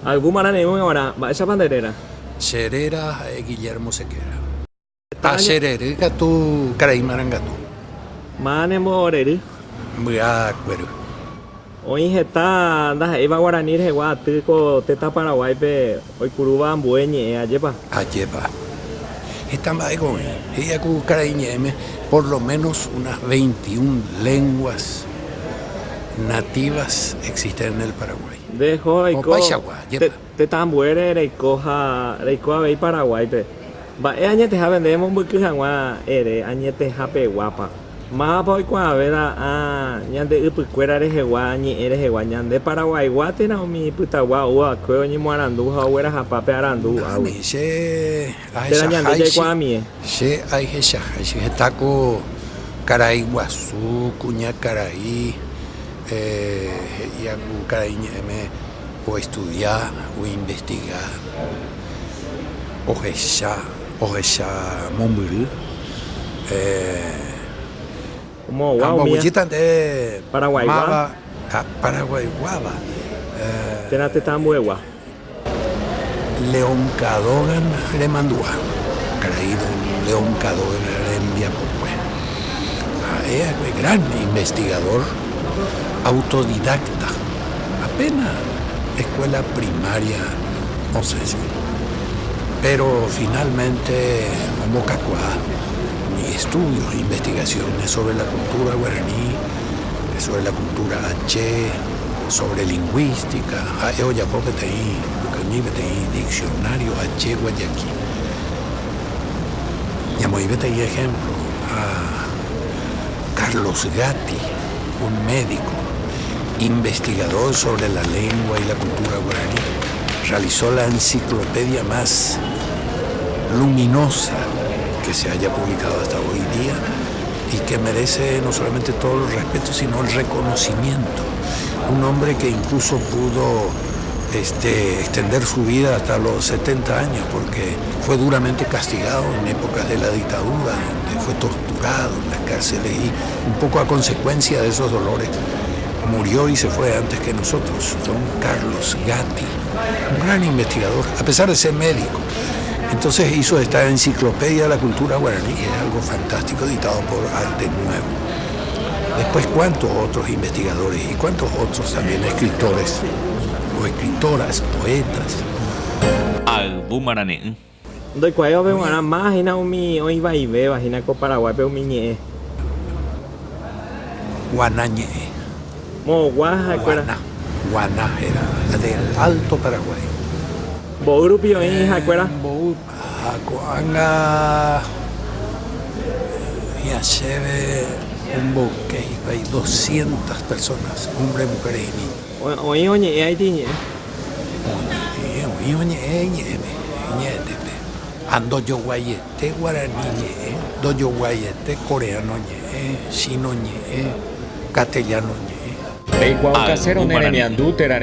Ayvu marane'ỹ g̃uarã, mba'éichapa nde réra? Che réra ha'e Guillermo Sequera. Ha che rery katu karai marangatu. Máva nembo'orery? Mbya kuery. Oĩ heta ndaha'éiva guarani rehegua aty ko tetã Paraguáipe oipurúva ambue ñe'ẽ, ajépa? Ajépa. Heta mba'éko oĩ. He'i aku karai ñe'ẽme por lo menos unas veintiún lenguas nativas existen en el Paraguay. Nde eho eiko Opaichagua, ajépa? Tetã ambuére reiko ha reiko avei Paraguáipe. Mba'e añetehápe nde emombyky hag̃ua ere añetehapeguápa? Mávapa oikuaavéva ã ñande ypykuéra rehegua ñe'ẽ rehegua, ñande Paraguaigua térã umi pytagua ou va'ekue oñemoarandu ha oguerahapa pe arandu águi? Nahániri, che Térã ñande ahechaháicha, jaikuaamie. che ahechaháicha heta ko karai guasu, kuñakarai, he'i aku karai ñe'ẽme oestudia, oinvestiga. Ohecha, ohecha mombyry. Omogua umía Amboguejýta nde Paraguaigua. máva Paraguaiguáva. Térã tetã ambuegua. León Cadogan remandu'a. Karai don León Cadogan rembiapokue. Ha'e akue gran investigador autodidacta. Apéna escuela primaria osẽ chugui. Péro finalmente ombokakuaa umi estudios, investigaciones sobre la cultura guaraní, sobre la cultura ache, sobre lingüística, ha'e ojapo peteĩ mbykymi, peteĩ diccionario ache guayaki. Ñamoĩ peteĩ ejemplo ha Carlos Gatti, un médico, investigador sobre la lengua y la cultura guaraní, realizó la enciclopedia más luminosa que se haya publicado hasta hoy día y que merece no solamente todo el respeto, sino el reconocimiento. Un hombre que incluso pudo este, extender su vida hasta los 70 años, porque fue duramente castigado en épocas de la dictadura, donde fue torturado en las cárceles y un poco a consecuencia de esos dolores murió y se fue antes que nosotros, don Carlos Gatti, un gran investigador, a pesar de ser médico. Entonces hizo esta enciclopedia de la cultura guaraní, que es algo fantástico, editado por Arte Nuevo. Después, ¿cuántos otros investigadores y cuántos otros también escritores o escritoras, poetas? Ayvu marane'ỹ. Ndoikuaáivape g̃uarã máva hína umi oĩ vaivéva hína ko Paraguáipe umi ñe'ẽ. Guana ñe'ẽ. Moõgua ha'ekuéra. Guana, Guana héra del Alto Paraguay. Mboy rupi oĩ ha'ekuéra. Mboy ha ko'ág̃a hi'ã chéve omboyke hikuái doscientas personas, hombres, mujeres y niños. Oĩ oñe'ẽ haiti iñe'ẽ. Oñe'ẽ, oĩ oñe'ẽ iñe'ẽme, iñe'ẽtépe. Ha ndojoguaiete guarani ñe'ẽ, ndojoguaiete coreano ñe'ẽ, chino ñe'ẽ, castellano ñe'ẽ. Reikuaaukasérõ ne remiandu térã